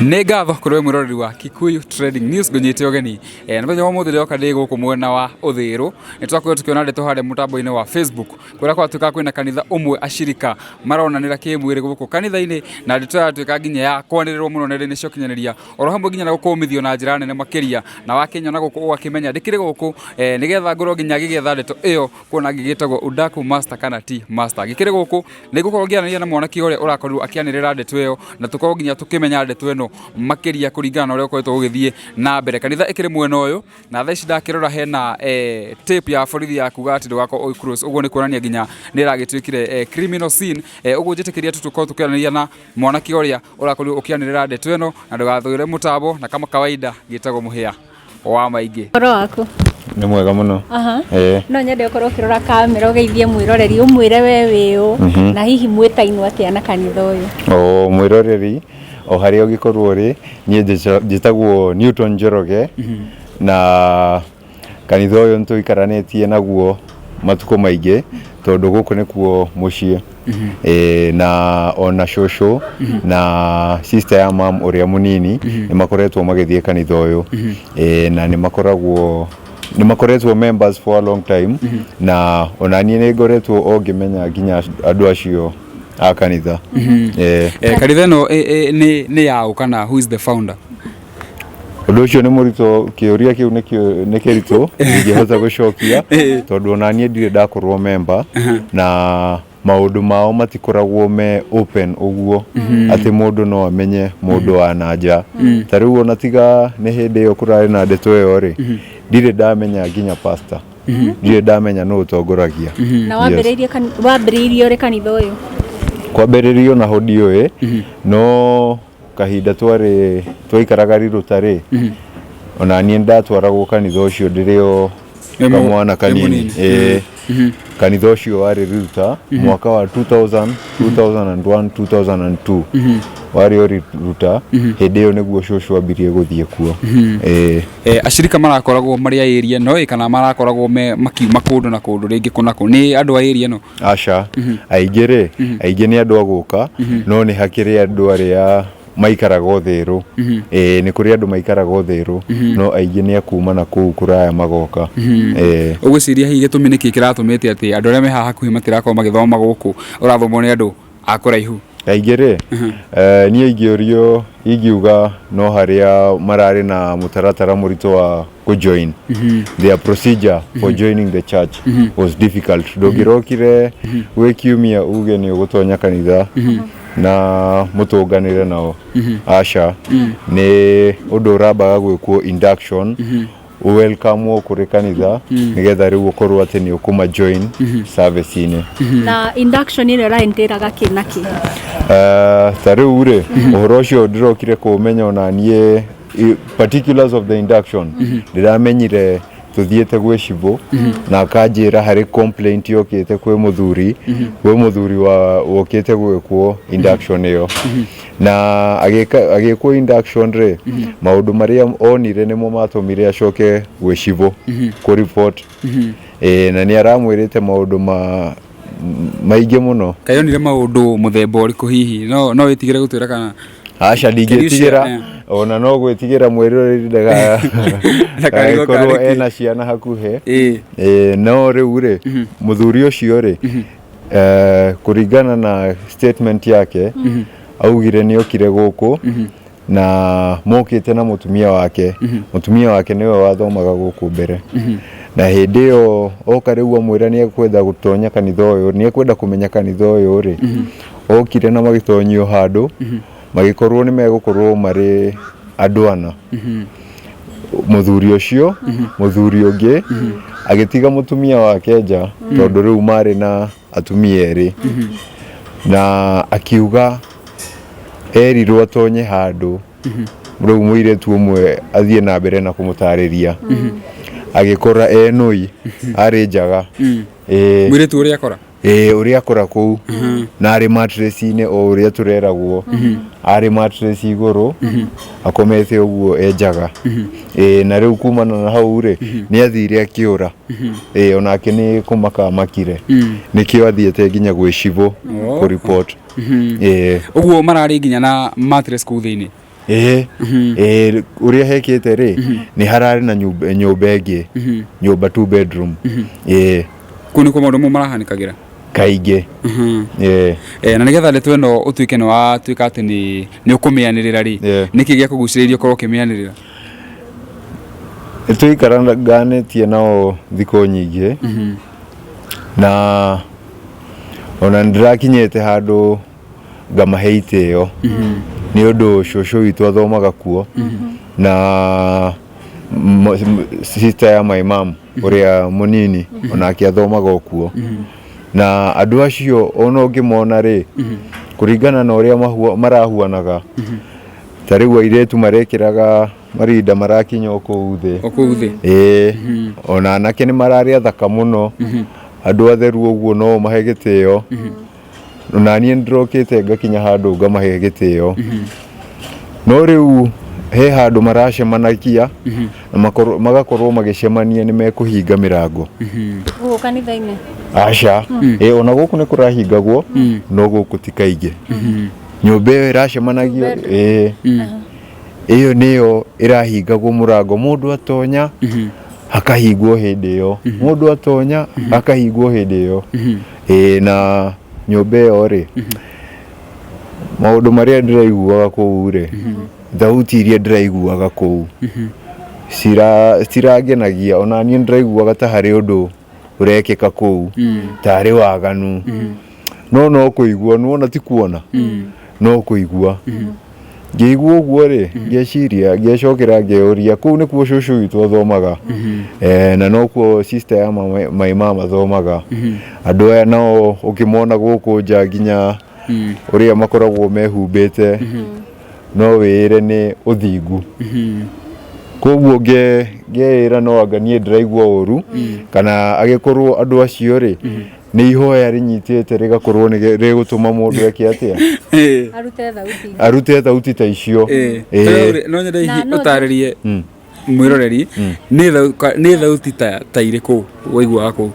Nĩ ngatho kũrĩ we mwĩroreri wa Kikuyu Trending News, ngũnyite ũgeni na mũthenya wa ũmũthĩ ndĩroka ndĩ gũkũ mwena wa Ũthĩrũ. Nĩ twakorirwo tũkĩona ndeto harĩa mũtambo-inĩ wa Facebook kũrĩa kwatuĩka kwĩna kanitha ũmwe acirika maronanĩra kĩmwĩrĩ gũkũ kanitha-inĩ, na ndeto yatuĩka nginya ya kwanĩrĩrwo mũno nenda-inĩ cia ũkinyanĩria, oro hamwe nginya na gũkũmithio na njĩra nene makĩria. Na wakĩnyona gũkũ ũgakĩmenya ndĩkĩrĩ gũkũ nĩgetha ngorwo nginya ngĩgĩetha ndeto ĩyo, kuona ngĩgĩtagwo Udaku Master kana ti Master. Ngĩkĩrĩ gũkũ nĩ ngũkorwo ngĩaranĩria na mwanake ũrĩa ũrakorirwo akĩanĩrĩra ndeto ĩyo, na tũkorwo nginya tũkĩmenya ndeto ĩno makĩria kũringana na ũrĩa ũkoretwo ũgĩthiĩ na mbere. Kanitha ĩkĩrĩ mwena ũyũ, na thaa ici ndakĩrora hena tape ya borithi ya kuga atĩ ndũgakorwo ũgĩ cross, ũguo nĩ kuonania nginya nĩ ĩragĩtuĩkire criminal scene. Ũguo njĩtĩkĩria tu tũkorwo tũkĩaranĩria na mwanake ũrĩa ũrakorirwo ũkĩanĩrĩra ndeto ĩno, na ndũgathũire mũtambo, na kama kawaida gĩtagwo Mũhĩa wa Maingĩ. Ũhoro waku? Nĩ mwega mũno. Aha. No nyende ũkorwo ũkĩrora kamera ũgeithie mwĩroreri, ũmwĩre we wĩ ũ na hihi mwĩtainwo atĩa na kanitha ũyũ. O mwĩroreri o harĩa ũngĩkorwo ũrĩ, niĩ njĩtagwo Newton Njoroge, na kanitha ũyũ nĩtũikaranĩtie naguo matukũ maingĩ tondũ gũkũ nĩkuo mũciĩ. Na ona cũcũ na sister ya mam ũrĩa mũnini nĩ makoretwo magĩthiĩ kanitha ũyũ. Na nĩ makoretwo members for a long time, na ona niĩ nĩ ngoretwo o ngĩmenya nginya andũ acio a kanitha. Kanitha ĩno nĩ yaũ, kana who is the founder? Ũndũ ũcio nĩ mũritũ, kĩũria kĩu nĩ kĩritũ, ndingĩhota gũcokia tondũ ona niĩ ndirĩ ndakorwo member, na maũndũ mao matikoragwo me open ũguo atĩ mũndũ no amenye mũndũ wa na nja. Ta rĩu ona tiga nĩ hĩndĩ ĩyo kũrarĩ na ndeto ĩyo rĩ, ndirĩ ndamenya nginya pastor, ndirĩ ndamenya nũ ũtongoragia. Na wambĩrĩirie ũrĩ kanitha ũyũ? Kwambĩrĩrio naho ndiũĩ, no kahinda twarĩ twaikaraga Riruta rĩ, ona niĩ ndatwaragwo kanitha ũcio ndĩrĩ o kamwana wĩ kanini. Mũnini. Ĩĩ, kanitha ũcio warĩ Riruta mwaka wa 2000, 2001, 2002, warĩ o Riruta. Hĩndĩ ĩyo nĩguo cũcũ ambirie gũthiĩ kuo. Ĩĩ. Acirika marakoragwo marĩ a area ĩno ĩ, kana marakoragwo me makiuma kũndũ na kũndũ rĩngĩ kũ na kũ? Nĩ andũ a area ĩno? Aca, aingĩ rĩ, aingĩ nĩ andũ a gũka, no nĩ hakĩrĩ andũ arĩa maikaraga Ũthĩrũ. Ĩĩ, nĩ kũrĩ andũ maikaraga Ũthĩrũ, no aingĩ nĩ akuma na kũu kũraya magoka. Ĩĩ. Ũgwĩciria hihi gĩtũmi nĩkĩ kĩratũmĩte atĩ andũ arĩa me haha hakuhĩ matirakorwo magĩthoma gũkũ, ũrathomwo nĩ andũ a kũraihu? Aingĩ rĩ, niĩ ingĩũrio ingiuga no harĩa mararĩ na mũtaratara mũritũ wa kũjoin. Their procedure for joining the church was difficult. Ndũngĩrokire gwĩ kiumia uge nĩ ũgũtonya kanitha na mũtũnganĩre nao, aca. Nĩ ũndũ ũrambaga gwĩkwo induction, welcome kũrĩ kanitha, nĩgetha rĩu ũkorwo atĩ nĩ ũkũma join service-inĩ. Na induction ĩrĩa ĩraentĩraga kĩ na kĩ? Ta rĩu rĩ, ũhoro ũcio ndĩrokire kũũmenya ona niĩ, particulars of the induction ndĩramenyire tũthiĩte gwĩ cibũ, na akanjĩra harĩ complaint yokĩte kwĩ mũthuri wa wokĩte gwĩkwo induction ĩyo, na agĩkwo induction rĩ, maũndũ marĩa onire nĩmo matũmire acoke gwĩ cibũ kũ report. Ĩĩ, na nĩ aramwĩrĩte maũndũ ma maingĩ mũno. Kayonire maũndũ mũthemba ũrĩkũ hihi? No wĩtigĩre gũtwĩra kana? Aca, ndingĩtigĩra. Can you share? Ona no gwĩtigĩra mwĩroreri Ndakarigwo ndagakorwo karĩ kĩ. ena ciana hakuhĩ. Ĩĩ. Ĩĩ, no rĩu rĩ, mũthuri ũcio rĩ, kũringana na statement yake, augire nĩ okire gũkũ na mokĩte na mũtumia wake. Mũtumia wake nĩwe wathomaga gũkũ mbere, na hĩndĩ ĩyo oka rĩu amwĩra nĩ ekwenda gũtonya kanitha ũyũ, nĩ ekwenda kũmenya kanitha ũyũ rĩ, okire na magĩtonyio handũ, magĩkorwo nĩ megũkorwo marĩ andũ ana, mũthuri ũcio, mũthuri ũngĩ, agĩtiga mũtumia wake nja tondũ rĩu marĩ na atumia erĩ, na akiuga erirwo atonye handũ. Rĩu mũirĩtu ũmwe athiĩ na mbere na kũmũtarĩria, agĩkora enũi arĩ njaga. Ĩĩ. Mũirĩtu ũrĩa akora? Ĩĩ, ũrĩa akora kũu na arĩ mattress-inĩ, o ũrĩa tũreragwo, arĩ mattress igũrũ akomete ũguo e njaga. Ĩĩ, na rĩu kumana na hau rĩ, nĩ athire akĩũra. Ĩĩ, onake nĩ kũmaka amakire, nĩkĩo athiĩte nginya gwĩ cibũ kũ report. Ĩĩ. Ũguo mararĩ nginya na mattress kũu thĩinĩ? Ĩĩ, ĩĩ, ũrĩa hekĩte rĩ, nĩ hararĩ na nyũmba ĩngĩ, nyũmba two bedroom. Ĩĩ. Kũu nĩkuo maũndũ mau marahanĩkagĩra? Kaingĩ. Ĩĩ. Na nĩgetha ndeto ĩno ũtuĩke nĩ watuĩka atĩ nĩ ũkũmĩanĩrĩra rĩ, nĩkĩ gĩakũgucĩrĩirie ũkorwo ũkĩmĩanĩrĩra? Nĩ tũikaranganĩtie nao thikũ nyingĩ, na ona nĩ ndĩrakinyĩte handũ ngamahe itĩo, nĩ ũndũ cũcũ witũ athomaga kuo, na sister ya my mom ũrĩa mũnini onake athomaga o kuo. Na andũ acio ona ũngĩmona rĩ, kũringana na ũrĩa marahuanaga, ta rĩu airĩtu marekĩraga marinda marakinya o kũu thĩ. O kũu thĩ. Ĩĩ, ona anake nĩ mararĩ athaka mũno, andũ atheru ũguo no ũmahe gĩtĩo. Na niĩ nĩndĩrokĩte ngakinya handũ ngamahe gĩtĩo. No rĩu he handũ maracemanagia na magakorwo magĩcemania nĩ mekũhinga mĩrango. Gũkũ kanitha-inĩ? Aca. Ĩĩ, ona gũkũ nĩ kũrahingagwo, no gũkũ ti kaingĩ. Nyũmba ĩyo ĩracemanagio, ĩĩ, ĩyo nĩyo ĩrahingagwo mũrango, mũndũ atonya hakahingwo hĩndĩ ĩyo, mũndũ atonya hakahingwo hĩndĩ ĩyo. Ĩĩ, na nyũmba ĩyo rĩ, maũndũ marĩa ndĩraiguaga kũu rĩ, thauti iria ndĩraiguaga kũu cirangenagia. Ona niĩ ndĩraiguaga ta harĩ ũndũ ũrekĩka kũu, tarĩ waganu, no kũigua, nĩwona ti kuona, no kũigua. Ngĩigua ũguo rĩ, ngeciria, ngecokera, ngeyũria, kũu nĩkuo cũcũ witũ athomaga, na nokuo sister ya my mom athomaga. Andũ aya nao ũkĩmona gũkũ nja, nginya ũrĩa makoragwo mehumbĩte, no wĩĩre nĩ ũthingu. Koguo ngeĩra no anga niĩ ndĩraigua ũru, kana agĩkorwo andũ acio rĩ, nĩ ihoya rĩnyitĩte rĩgakorwo nĩ rĩgũtũma mũndũ eke atĩa? Arute thauti. Arute thauti ta icio. Ĩĩ. No nyende Na hihi no ũtarĩrie mwĩroreri nĩ thauti ta irĩkũ waiguaga kũu?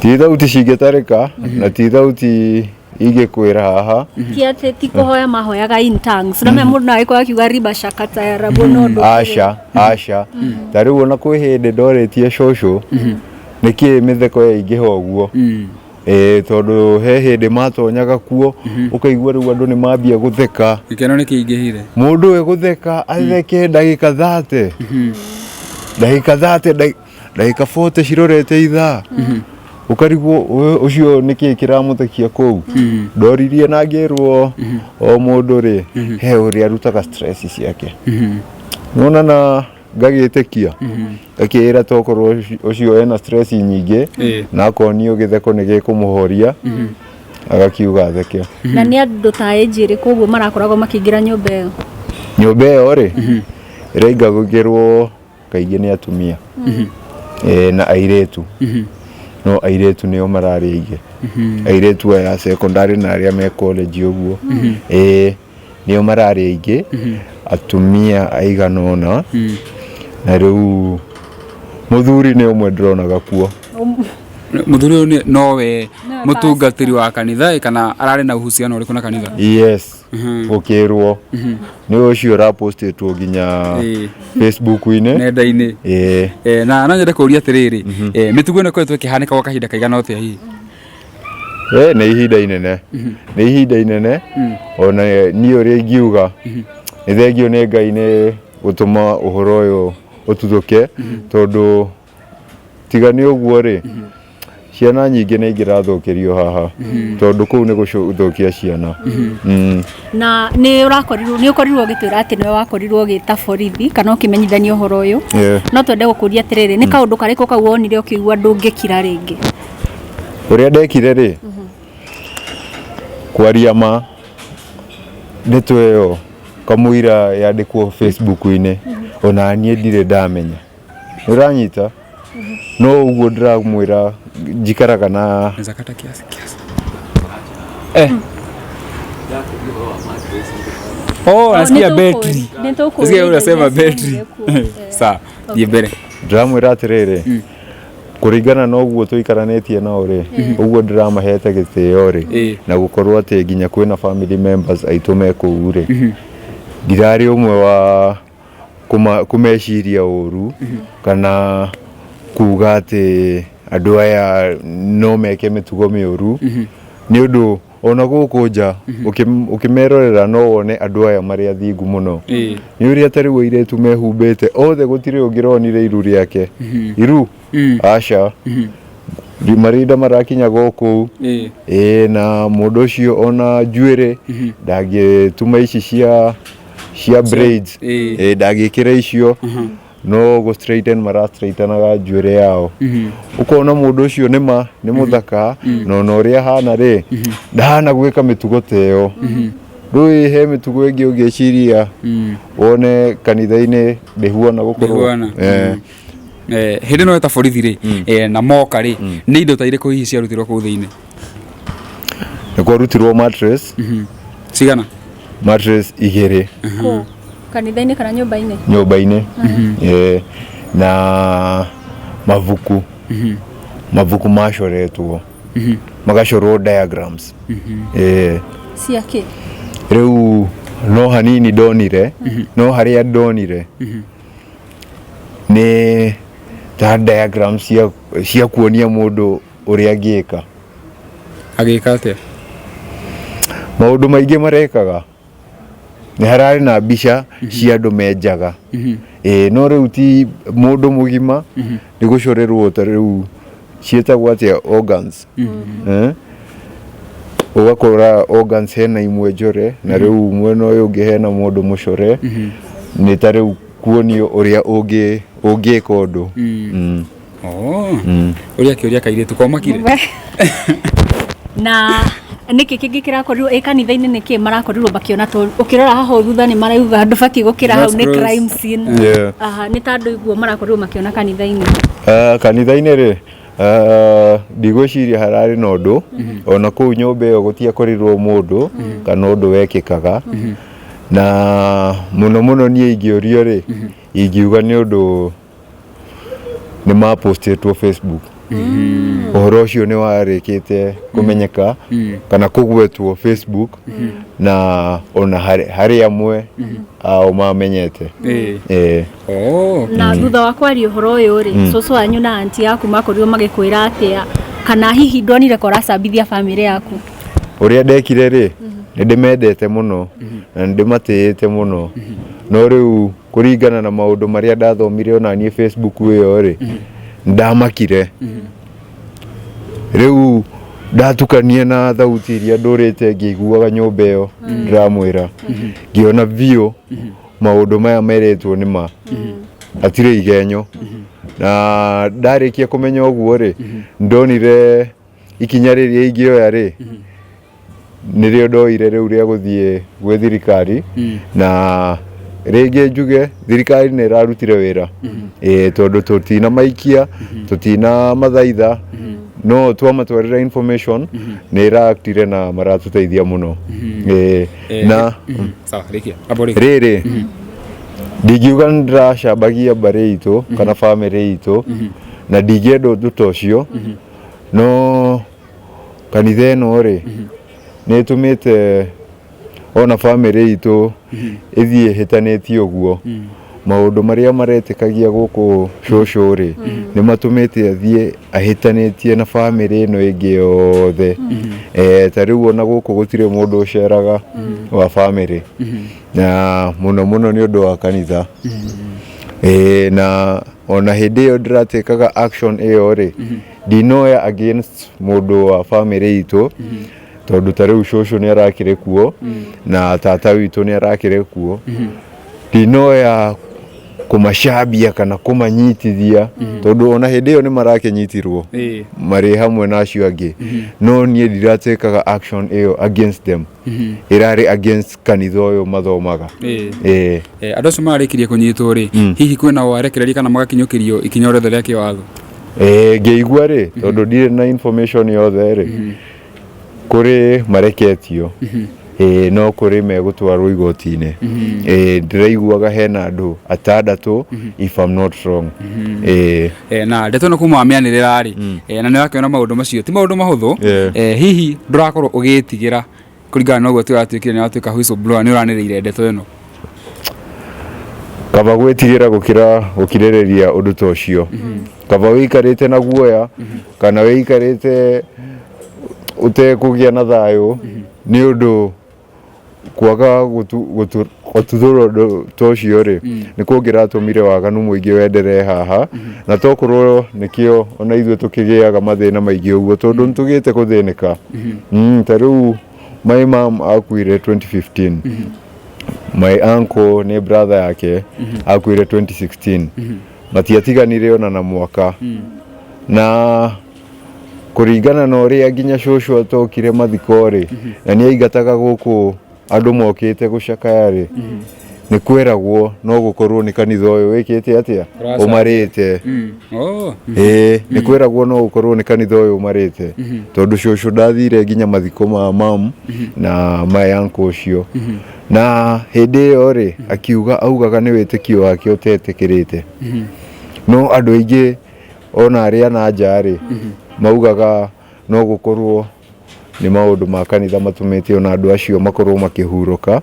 Ti thauti cingĩtarĩka, na ti thauti ingĩkwĩra haha. Ti atĩ ti kũhoya mahoyaga in tongues, na mũndũ no agĩkorwo akiuga riba shakata ya rabo, no ndũkĩrĩ. Aca, aca. Ta rĩu ona kwĩ hĩndĩ ndorĩtie cũcũ nĩkĩ mĩtheko yaingĩha ũguo. Ĩĩ, tondũ he hĩndĩ matonyaga kuo, ũkaigua rĩu andũ nĩ mambia gũtheka. Gĩkeno nĩ kĩingĩhire. Mũndũ egũtheka atheke ndagĩka 30, ndagĩka 30, ndagĩka 40 cirorete ithaa, ũkarigwo ũcio nĩkĩ kĩramũthekia kũu. Ndoririe na ngĩrwo o mũndũ rĩ, he ũrĩa arutaga stress ciake. Nona na ngagĩtĩkia, ngakĩĩra tokorwo ũcio ena stress nyingĩ, na akonio gĩtheko nĩ gĩkũmũhoria, agakiuga atheke. Na nĩ andũ ta ĩnji ĩrĩkũ ũguo marakoragwo makĩingĩra nyũmba ĩyo? Nyũmba ĩyo rĩ, ĩraingagĩrwo kaingĩ nĩ atumia na airĩtu, no airĩtu nĩo mararĩ aingĩ, airĩtu aya secondary na arĩa me college ũguo. Ĩĩ, nĩo mararĩ aingĩ, atumia aigana ũna, na rĩu mũthuri nĩ ũmwe ndĩronaga kuo. Mũthuri ũyũ nowe Nowe mũtungatĩri wa kanitha ĩ, kana ararĩ na uhusiano ũrĩkũ na kanitha? Yes, gũkĩrwo nĩ ũcio ũrapostĩtwo nginya Facebook-inĩ. Nenda-inĩ. Ĩĩ. Na no nyende kũũria atĩrĩrĩ, mĩtugo ĩno ĩkoretwo ĩkĩhanĩka gwa kahinda kaigana atĩa hihi? Nĩ ihinda inene, nĩ ihinda inene. Ona niĩ ũrĩa ingiuga, nĩ thengio nĩ Ngai nĩ gũtũma ũhoro ũyũ ũtuthũke, tondũ tiga nĩ ũguo rĩ, ciana nyingĩ nĩ ingĩrathũkĩrio haha, tondũ kũu nĩ gũthũkia ciana. Na nĩ ũrakorirwo, nĩ ũkorirwo ũgĩtwĩra atĩ nĩwe wakorirwo ũgĩta borithi kana ũkĩmenyithania ũhoro ũyũ. No twende gũkũria atĩrĩrĩ, nĩ kaũndũ karĩkũ kau wonire ũkĩigua ndũngĩkira rĩngĩ? Ũrĩa ndekire rĩ, kwaria ma, ndeto ĩyo kamũira yandĩkwo Facebook-inĩ, ona niĩ ndirĩ ndamenya. Ũranyita? No ũguo ndĩramwĩra njikaraga na Naweza kata kiasi kiasi. Oh, nasikia betri. Nasikia unasema betri. Sawa, thiĩ mbere. Ndĩramwĩra atĩrĩrĩ, kũringana na ũguo tũikaranĩtie nao rĩ, ũguo ndĩramahete gĩtĩo rĩ, na gũkorwo atĩ nginya kwĩna family members aitũ me kũu rĩ, Ndirarĩ ũmwe wa kũmeciria ũru kana kuga atĩ andũ aya no meke mĩtugo mĩũru, nĩ ũndũ ona gũkũ nja ũkĩmerorera no wone andũ aya marĩ athingu mũno. Nĩ ũrĩa ta rĩu airĩtu mehumbĩte othe, gũtirĩ ũngĩronire iru rĩake iru. Aca, marinda marakinya gũkũ. Ĩĩ, na mũndũ ũcio ona njuĩrĩ ndangĩtuma ici cia braids. Ĩĩ, ndangĩkĩra icio, no gũ straighten mara straightenaga njuĩrĩ yao. Ũkona mũndũ ũcio nĩma nĩ mũthaka, na ona ũrĩa ahana rĩ, ndahana gwĩka mĩtugo ta ĩyo. Ndũĩ he mĩtugo ĩngĩ ũngĩciria wone kanitha-inĩ ndĩhuana gũkorwo. Ndĩhuana. Hĩndĩ ĩno weta borithi rĩ, na moka rĩ, nĩ indo ta irĩkũ hihi ciarutirwo kũu thĩinĩ? Nĩ kwarutirwo mattress. Cigana? Mattress 2. Kũ? Kanitha-inĩ kana nyũmba-inĩ? Nyũmba-inĩ. Na mabuku, mabuku macoretwo, magacorwo diagrams. Cia kĩ? Rĩu no hanini ndonire, no harĩa ndonire nĩ ta diagram cia kuonia mũndũ ũrĩa angĩka. Agĩka atĩa? Maũndũ maingĩ marekaga. Nĩ hararĩ na mbica cia andũ menjaga. Ĩĩ, no rĩu ti mũndũ mũgima, nĩ gũcorerwo ta rĩu ciĩtagwo atĩa, organs. Eh? Ũgakora organs hena imwe njore, na rĩu mwena ũyũ ũngĩ hena mũndũ mũcore. Nĩ ta rĩu kuonio ũrĩa ũngĩka ũndũ. Oh. Ũrĩa kĩũria kairĩtu komakire. Na nĩkĩ kĩngĩ kĩrakorirwo ĩ kanitha-inĩ? Nĩkĩ marakorirwo makĩona? To ũkĩrora haha ũũ thutha nĩ marauga ndũbatiĩ gũkĩra hau, nĩ Cross. crime scene. Aha, nĩ ta andũ iguo marakorirwo makĩona kanitha-inĩ. Kanitha-inĩ rĩ, ndigwĩciria hararĩ na ũndũ. Ona kũu nyũmba ĩyo gũtiakorirwo mũndũ kana ũndũ wekĩkaga. Na mũno mũno niĩ ingĩũrio rĩ, ingiuga nĩ ũndũ nĩ mapostĩtwo Facebook. Ũhoro ũcio nĩ warĩkĩte kũmenyeka kana kũgwetwo Facebook, na ona harĩ amwe ao mamenyete. Oh. Na thutha wa kwaria ũhoro ũyũ rĩ, cũcũ wanyu na anti yaku makorirwo magĩkwĩra atĩa? Kana hihi ndonire ko ũracambithia bamĩrĩ yaku? Ũrĩa ndekire rĩ, nĩ ndĩmendete mũno na nĩ ndĩmatĩĩte mũno, no rĩu kũringana na maũndũ marĩa ndathomire ona niĩ Facebook ĩyo rĩ, ndamakire. Rĩu ndatukania na thauti iria ndũrĩte ngĩiguaga nyũmba ĩyo ndĩramwĩra, ngĩona biũ maũndũ maya meretwo nĩ ma, hatirĩ igenyo. Na ndarĩkia kũmenya ũguo rĩ, ndonire ikinya rĩrĩa ingĩoya rĩ, nĩrĩo ndoire rĩu rĩa gũthiĩ gwĩ thirikari. Na rĩngĩ njuge thirikari nĩ ĩrarutire wĩra. Ĩĩ, tondũ tũtina maikia, tũtina mathaitha, no twamatwarĩra information nĩ ĩraactire na maratũteithia mũno. Ĩĩ, na Sawa, rĩkia. Amba ũrĩkie. Rĩrĩ, ndingiuga nĩ ndĩracambagia mbarĩ itũ kana bamĩrĩ itũ, na ndingĩenda ũndũ ta ũcio, no kanitha ĩno rĩ, nĩ ĩtũmĩte ona bamĩrĩ itũ ĩthiĩ ĩhĩtanĩtie ũguo. Maũndũ marĩa maretĩkagia gũkũ cũcũ rĩ, nĩ matũmĩte athiĩ ahĩtanĩtie na bamĩrĩ ĩno ĩngĩ yothe. Ta rĩu ona gũkũ gũtirĩ mũndũ ũceraga wa bamĩrĩ, na mũno mũno nĩ ũndũ wa kanitha. Na ona hĩndĩ ĩyo ndĩratĩkaga action ĩyo rĩ, ndinoya against mũndũ wa bamĩrĩ itũ, tondũ ta rĩu cũcũ nĩ arakĩrĩ kuo na tata witũ nĩ arakĩrĩ kuo. Ndinoya kũmacambia kana kũmanyitithia, tondũ ona hĩndĩ ĩyo nĩ marakĩnyitirwo marĩ hamwe na acio angĩ, no niĩ ndiratĩkaga action ĩyo against them, ĩrarĩ against kanitha ũyũ mathomaga. Ĩĩ. Andũ acio mararĩkirie kũnyitwo rĩ, hihi kwĩna o arekereria kana magakinyũkĩrio ikinya o rĩothe rĩa kĩwatho? Ngĩigua rĩ, tondũ ndirĩ na information yothe rĩ, kũrĩ mareketio. Ĩĩ, no kũrĩ megũtwarwo igoti-inĩ. Ĩĩ, ndĩraiguaga hena andũ atandatũ, if I'm not wrong. Ĩĩ. Na ndeto ĩno kuma wamĩanĩrĩra rĩ, na nĩ ũrakĩona maũndũ macio ti maũndũ mahũthũ. Hihi ndũrakorwo ũgĩtigĩra kũringana na ũguo atĩ ũratuĩkire nĩ watuĩka whistleblower, nĩ ũranĩrĩire ndeto ĩno? Kaba gwĩtigĩra gũkĩra gũkirĩrĩria ũndũ ta ũcio. Kaba wĩikarĩte na guoya kana wĩikarĩte ũtekũgĩa na thayũ nĩ ũndũ kwaga gũtuthũra ũndũ ta ũcio rĩ, nĩ kũngĩratũmire waganu mũingĩ wenderee haha, na tokorwo nĩkĩo ona ithuĩ tũkĩgĩaga mathĩna maingĩ ũguo, tondũ nĩ tũgĩte kũthĩnĩka. Ta rĩu my mom akuire 2015, my uncle nĩ brother yake akuire 2016, matiatiganire ona na mwaka. Na kũringana na ũrĩa nginya cũcũ atokire mathiko rĩ, na nĩ aingataga gũkũ andũ mokĩte gũcakaya rĩ, nĩ kweragwo no gũkorwo nĩ kanitha ũyũ wĩkĩte atĩa, Ũracaria. ũmarĩte. Oh. Ĩĩ, nĩ kwĩragwo no gũkorwo nĩ kanitha ũyũ ũmarĩte, tondũ cũcũ ndathire nginya mathiko ma mam na my uncle ũcio, na hĩndĩ ĩyo rĩ, akiuga augaga nĩ wĩtĩkio wake ũtetĩkĩrĩte, no andũ aingĩ ona arĩa na nja rĩ, maugaga no gũkorwo nĩ maũndũ ma kanitha matũmĩte ona andũ acio makorwo makĩhurũka,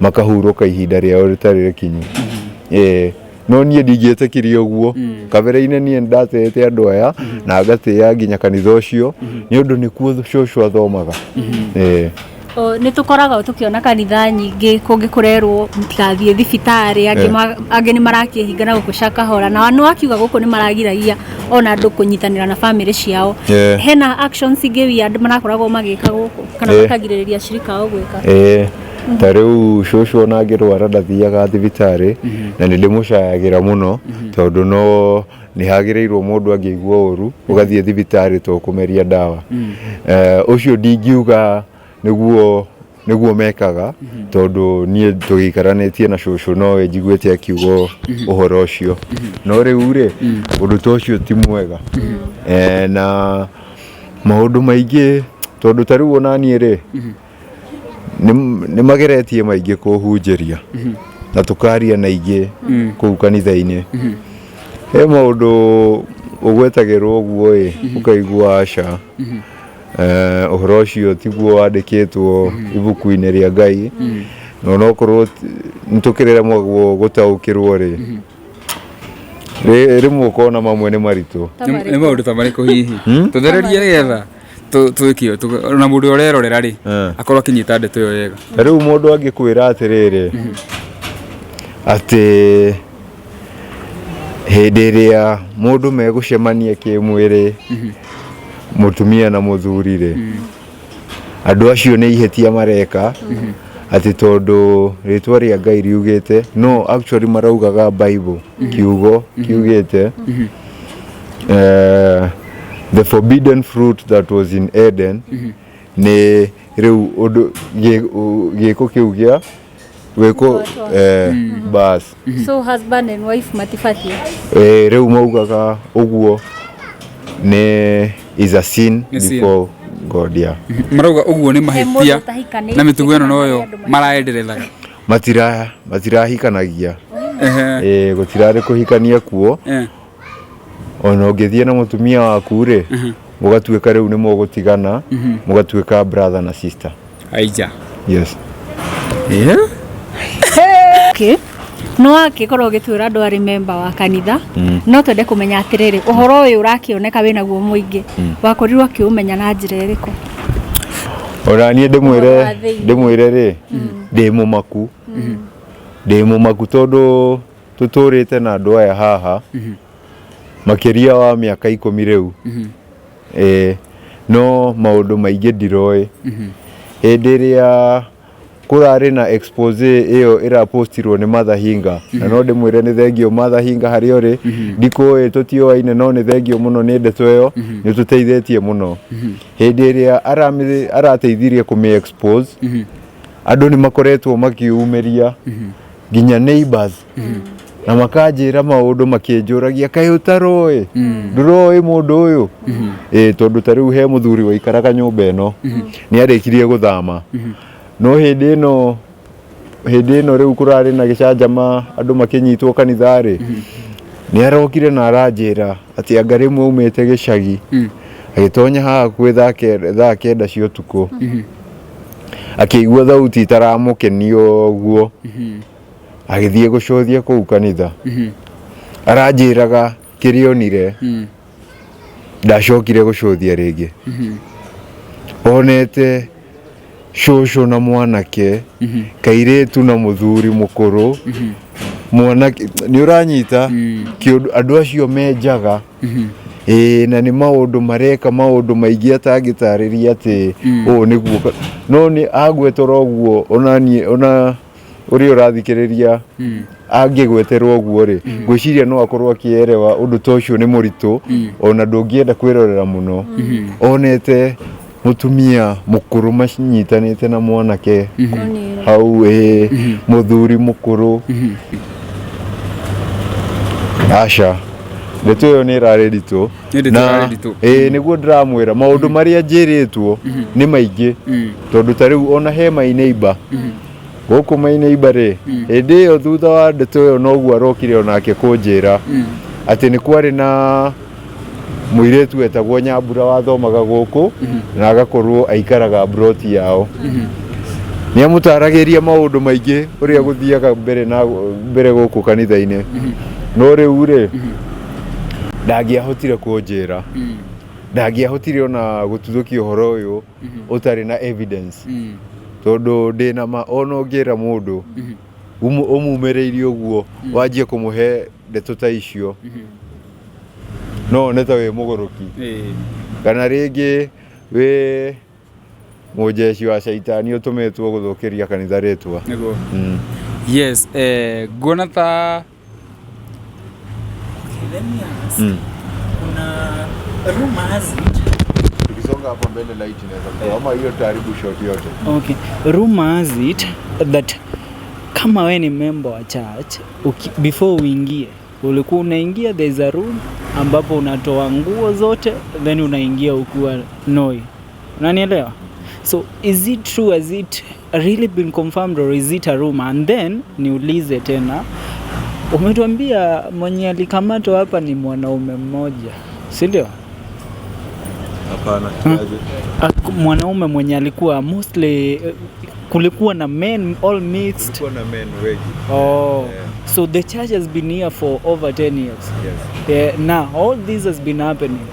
makahurũka ihinda rĩao rĩtarĩ rĩkinyu. Ĩĩ, no niĩ ndingĩetĩkirie ũguo. Kabere-inĩ niĩ ndatĩĩte andũ aya na ngatĩĩa nginya kanitha ũcio, nĩ ũndũ nĩkuo cũcũ athomaga. Ĩĩ. Nĩ tũkoragwo tũkĩona kanitha nyingĩ kũngĩ kũrerwo mũtigathiĩ thibitarĩ, angĩ angĩ nĩ marakĩhinga na gũkũ Shakahola, na nĩ wakiuga gũkũ nĩ maragiragia ona andũ kũnyitanĩra na bamĩrĩ ciao. Hena actions ingĩ weird marakoragwo magĩka gũkũ kana makagirĩrĩria ashirika ao gwĩka? Ĩĩ, ta rĩu cũcũ ona angĩrwara ndathiaga thibitarĩ, na nĩ ndĩmũcayagĩra mũno, tondũ no nĩ hagĩrĩirwo mũndũ angĩigua ũru ũgathiĩ thibitarĩ to kũmeria ndawa. Ũcio ndingiuga nĩguo mekaga, tondũ niĩ tũgĩikaranĩtie na cũcũ nowe njiguĩte akiuga ũhoro ũcio, no rĩu rĩ, ũndũ ta ũcio ti mwega. Na maũndũ maingĩ, tondũ ta rĩu ona niĩ rĩ, nĩ mageretie maingĩ kũhunjĩria na tũkaria na ingĩ kũu kanitha-inĩ, he maũndũ ũgwetagĩrwo ũguo ĩ, ũkaigua aca, ũhoro ũcio tiguo wandĩkĩtwo ibuku-inĩ rĩa Ngai, na onokorwo nĩ tũkĩremagwo gũtaũkĩrwo rĩ, rĩmwe ũkona mamwe nĩ maritũ. Ta Nĩ marĩkũ? maũndũ ta marĩkũ hihi? Tũthererie nĩgetha twĩke ona mũndũ ũrĩa ũrerorera rĩ, akorwo akĩnyita ndeto ĩyo wega. Ta rĩu mũndũ angĩkwĩra atĩrĩrĩ, atĩ hĩndĩ ĩrĩa mũndũ megũcemania kĩmwĩrĩ, mũtumia na mũthuri rĩ, andũ acio nĩ ihĩtia mareka, atĩ tondũ rĩtwa rĩa Ngai riugĩte, no actually maraugaga Bible kiugo kiugĩte, the forbidden fruit that was in Eden, nĩ rĩu ũndũ gĩko kĩu gĩa gwĩkwo, bas. So husband and wife matibatiĩ? Rĩu maugaga ũguo nĩ is a sin Nĩ sin. before God, yeah. Marauga ũguo nĩ He mũndũ mahĩtia ũtahikanĩtie na mĩtugo ĩno kana noyo harĩ andũ maraenderethaga. Matirahikanagia. Gũtirarĩ kũhikania kuo. Ona ũngĩthiĩ na mũtumia waku rĩ, mũgatuĩka rĩu nĩ mũgũtigana, mũgatuĩka brother na sister. Aija. Yes. Okay. No akĩkorwo ũgĩtwĩra ndwarĩ memba wa kanitha, no twende kũmenya atĩrĩrĩ, ũhoro ũyũ ũrakĩoneka wĩnaguo mũingĩ, wakorirwo akĩũmenya na njĩra ĩrĩkũ? Ona niĩ Ũhoro ndĩmwĩre wa thĩinĩ. Ndĩmwĩre rĩ, ndĩ mũmaku, ndĩ mũmaku, tondũ tũtũrĩte na andũ aya haha makĩria wa mĩaka 10 rĩu. No maũndũ maingĩ ndiroĩ. Hĩndĩ ĩrĩa kũrarĩ na expose ĩyo ĩrapostirwo nĩ Martha Hinga, na no ndĩmwĩre nĩ thengio Martha Hinga harĩa ũrĩ, ndikũĩ, tũtioaine, no nĩ thengio mũno nĩ ndeto ĩyo, nĩ ũtũteithĩtie mũno. Hĩndĩ ĩrĩa arateithirie kũmĩ expose, andũ nĩ makoretwo makiumĩria nginya neighbors na makanjĩra maũndũ, makĩnjũragia, "Kaĩ ũtaroĩ, ndũroĩ mũndũ ũyũ?" Ĩ, tondũ ta rĩu he mũthuri waikaraga nyũmba ĩno, nĩ arĩkirie gũthama, no hĩndĩ ĩno rĩu kũrarĩ na gĩcanjama, andũ makĩnyitwo kanitha rĩ, nĩ arokire na aranjĩra atĩ anga rĩmwe aumĩte gĩcagi, agĩtonya haha kwĩ thaa 9 cia ũtukũ, akĩigua thauti itaramũkenia ũguo. Agĩthiĩ gũcothia kũu kanitha. Aranjĩraga kĩrĩa onire, ndacokire gũcothia rĩngĩ. Onete cũcũ na mwanake, kairĩtu na mũthuri mũkũrũ, mwanake, nĩ ũranyita kĩũndũ, andũ acio menjaga. Ĩĩ, na nĩ maũndũ mareka, maũndũ maingĩ atangĩtarĩria atĩ ũũ nĩguo no nĩ agwetera ũguo. Ona niĩ, ona ũrĩa ũrathikĩrĩria angĩgweterwo ũguo rĩ, ngwĩciria no akorwo akĩerewa ũndũ ta ũcio nĩ mũritũ, ona ndũngĩenda kwĩrorera mũno. Onete mũtumia mũkũrũ manyitanĩte na mwanake hau, ĩ mũthuri mũkũrũ. Aca, ndeto ĩyo nĩ ĩrarĩ nditũ. Nĩ ndeto ĩrarĩ nditũ. Ĩĩ, nĩguo ndĩramwĩra maũndũ marĩa njĩrĩtwo nĩ maingĩ, tondũ ta rĩu ona he my neighbor gũkũ, my neighbor rĩ, hĩndĩ ĩyo thutha wa ndeto ĩyo noguo arokire onake kũnjĩra atĩ nĩ kwarĩ na mũirĩtu wetagwo Nyambura wathomaga gũkũ na agakorwo aikaraga broti yao. Nĩ amũtaragĩria maũndũ maingĩ ũrĩa gũthiaga mbere na mbere gũkũ kanitha-inĩ, no rĩu rĩ, ndangĩahotire kũnjĩra, ndangĩahotire ona gũtuthũkia ũhoro ũyũ ũtarĩ na evidence, tondũ ndĩna ma ona ũngĩra mũndũ ũmumĩrĩirie ũguo wanjie kũmũhe ndeto ta icio, no one ta wĩ mũgũrũki kana rĩngĩ wĩ mũjeshi wa caitani ũtũmĩtwo gũthũkĩria kanitha rĩtwa. Nĩguo. Yes, nguona ta Okay, let me ask. Kuna rumor has it. Tukisonga hapo mbele light inaweza kuwa ama hiyo taharibu shot yote. Okay, rumor has it that kama we ni member wa church, before uingie, ulikuwa unaingia, there is a room ambapo unatoa nguo zote, then unaingia ukiwa noi. Unanielewa? So is it true? Has it really been confirmed or is it a rumor? And then niulize tena, umetuambia mwenye alikamatwa hapa ni mwanaume mmoja, si ndio? Hapana. Mwanaume mwenye alikuwa mostly, kulikuwa na men all mixed. Kulikuwa na men wengi. Oh, Yeah. so the church has been here for over 10 years. Yes. Yeah, now all this has been happening.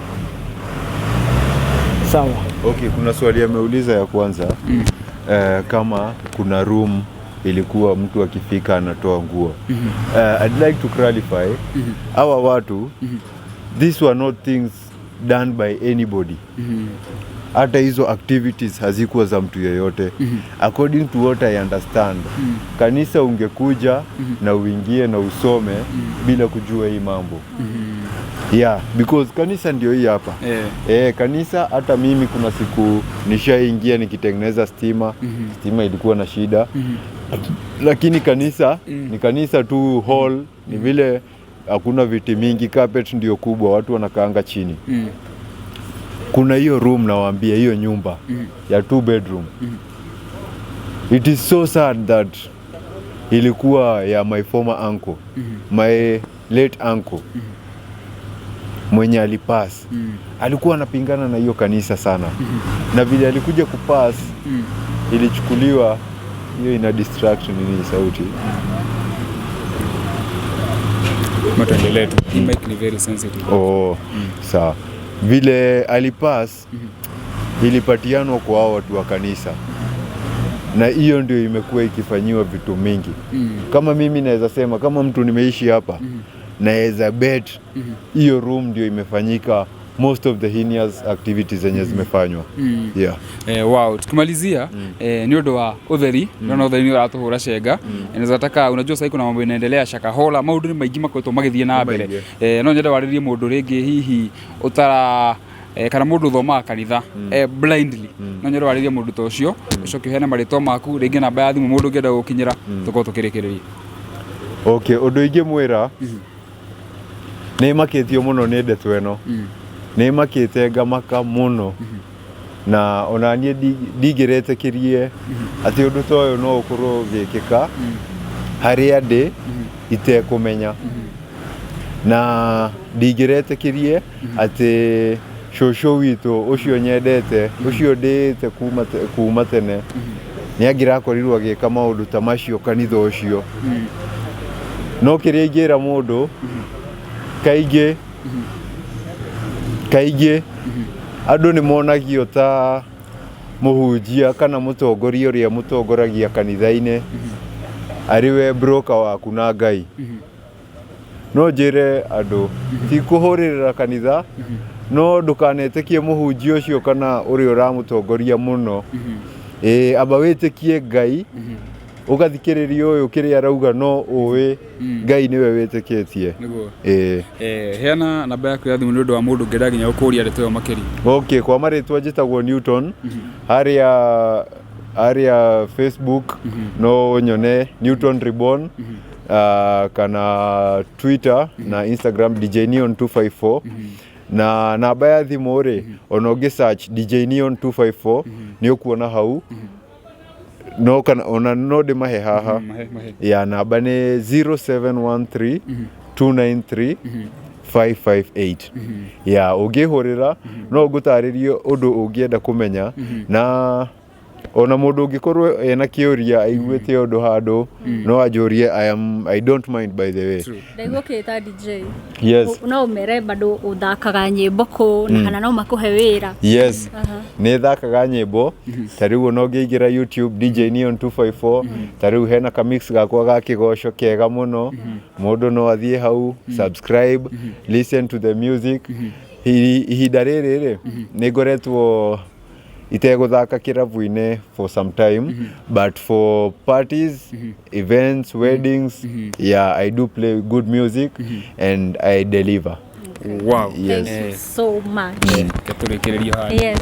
Sawa. Okay, kuna swali ameuliza ya kwanza, kama kuna room ilikuwa mtu akifika anatoa nguo. I'd like to clarify hawa watu, these were not things done by anybody. Hata hizo activities hazikuwa za mtu yeyote. According to what I understand, kanisa ungekuja na uingie na usome bila kujua hii mambo, yeah, because kanisa ndio hii hapa. Kanisa hata mimi kuna siku nishaingia nikitengeneza stima. Stima ilikuwa na shida, lakini kanisa ni kanisa tu, hall ni vile hakuna viti mingi, carpet ndio kubwa, watu wanakaanga chini. Kuna hiyo room nawaambia, hiyo nyumba ya two bedroom. It is so sad that ilikuwa ya my former uncle, my late uncle mwenye alipass. Alikuwa anapingana na hiyo kanisa sana, na vile alikuja kupass ilichukuliwa. Hiyo ina distract nini, sauti. Tuendelee tu. Hii mic ni very sensitive. Oh, sawa. Vile alipass ilipatianwa kwa hao watu wa kanisa, na hiyo ndio imekuwa ikifanyiwa vitu mingi. Kama mimi naweza sema, kama mtu nimeishi hapa, naweza bet hiyo room ndio imefanyika most of the heinous activities zenye zimefanywa, yeah. Wow, tukimalizia, nĩ ũndũ wa ũtheri, ndĩrona ũtheri nĩ ũratũhũra cenga. Naweza taka, unajua sasa kuna mambo inaendelea Shakahola, maũndũ nĩ maingĩ makoretwo magĩthiĩ na mbere. Maingĩ. No nyende warĩrie mũndũ rĩngĩ hihi ũtara kana mũndũ ũthomaga kanitha blindly. No nyende warĩrie mũndũ ta ũcio, ũcoke ũheane marĩtwa maku, rĩngĩ namba ya thimũ mũndũ ũngĩenda gũkinyĩra, tũkorwo tũkĩrĩkĩrĩria. Okay, ũndũ ingĩmwĩra, nĩ makĩtio mũno nĩ ndeto ĩno, nĩ makĩte ngamaka mũno, na ona niĩ ndingĩretĩkirie atĩ ũndũ ta ũyũ no ũkorwo ũgĩkĩka harĩa ndĩ itekũmenya, na ndingĩretĩkirie atĩ cũcũ witũ ũcio nyendete, ũcio ndĩĩte kuma tene, nĩ angĩrakorirwo agĩka maũndũ ta macio kanitha ũcio. No kĩrĩa ingĩra mũndũ, kaingĩ kaingĩ andũ nĩ monagio ta mũhunjia kana mũtongoria ũrĩa mũtongoragia kanitha-inĩ arĩ we broker waku na Ngai. No njĩre andũ ti kũhũrĩrĩra kanitha, no ndũkanetĩkie mũhunjia ũcio kana ũrĩa ũramũtongoria mũno. Ĩĩ, amba wĩtĩkie Ngai, ũgathikĩrĩria ũyũ kĩrĩa arauga, no ũĩ Ngai nĩwe wĩtĩkĩtie. Nĩguo. Ĩĩ. Heana namba yaku ya thimũ nĩ ũndũ wa mũndũ ũngĩenda nginya gũkũria ndeto ĩyo makĩria. Okay, kwa marĩtwa njĩtagwo Newton. Harĩa Facebook no nyone Newton Reborn, kana Twitter na Instagram DJ Neon 254. Na namba ya thimũ rĩ, ona ũngĩ search DJ Neon 254 nĩ ũkuona hau. No kana ona no ndĩmahe haha. Mahe, mahe. Ya namba nĩ 0713 293 558. Ya ũngĩhũrĩra no ngũtarĩrie ũndũ ũngĩenda kũmenya, na ona mũndũ ũngĩkorwo ena kĩũria, aiguĩte ũndũ handũ, no anjũrie. I don't mind, by the way. True. Ndaigua ũkĩta DJ. Yes. No ũmere bado ũthakaga nyĩmbo kũ na kana no makũhe wĩra? Yes, nĩ thakaga nyĩmbo. Ta rĩu ona ũngĩingĩra YouTube DJ Neon 254, ta rĩu hena kamix gakwa ga kĩgoco kega mũno. Mũndũ no athiĩ hau, subscribe, listen to the music. Ihinda rĩrĩ rĩ, nĩ ngoretwo itegũthaka kĩrabu-inĩ for some time, but for parties, events, weddings, yeah, I do play good music and I deliver. Wow. Yes. Thank you so much. Reke tũrĩkĩrĩrie haha. Yes.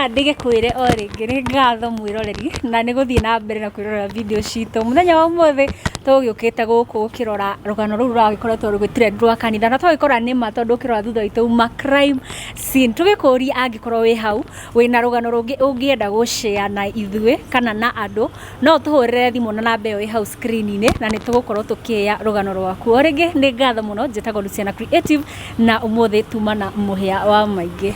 Ndigĩkwĩre o rĩngĩ nĩ ngatho mwĩroreri na nĩ gũthiĩ na mbere na kwĩrorera video citũ. Mũthenya wa ũmũthĩ tũgĩũkĩte gũkũ gũkĩrora rũgano rũu rũragĩkoretwo rũgĩtrend rwa kanitha, na twagĩkora nĩma tondũ ũkĩrora thutha witũ uma crime scene. Tũgĩkũria, angĩkorwo wĩ hau wĩna rũgano rũngĩ ũngĩenda gũshare na ithuĩ kana na andũ, no ũtũhũrĩre thimũ na namba ĩyo ĩ hau screen-inĩ, na nĩ tũgũkorwo tũkĩya rũgano rwaku. O rĩngĩ nĩ ngatho mũno. Njĩtagwo Luciana Creative, na ũmũthĩ tuma na mũhĩa wa maingĩ.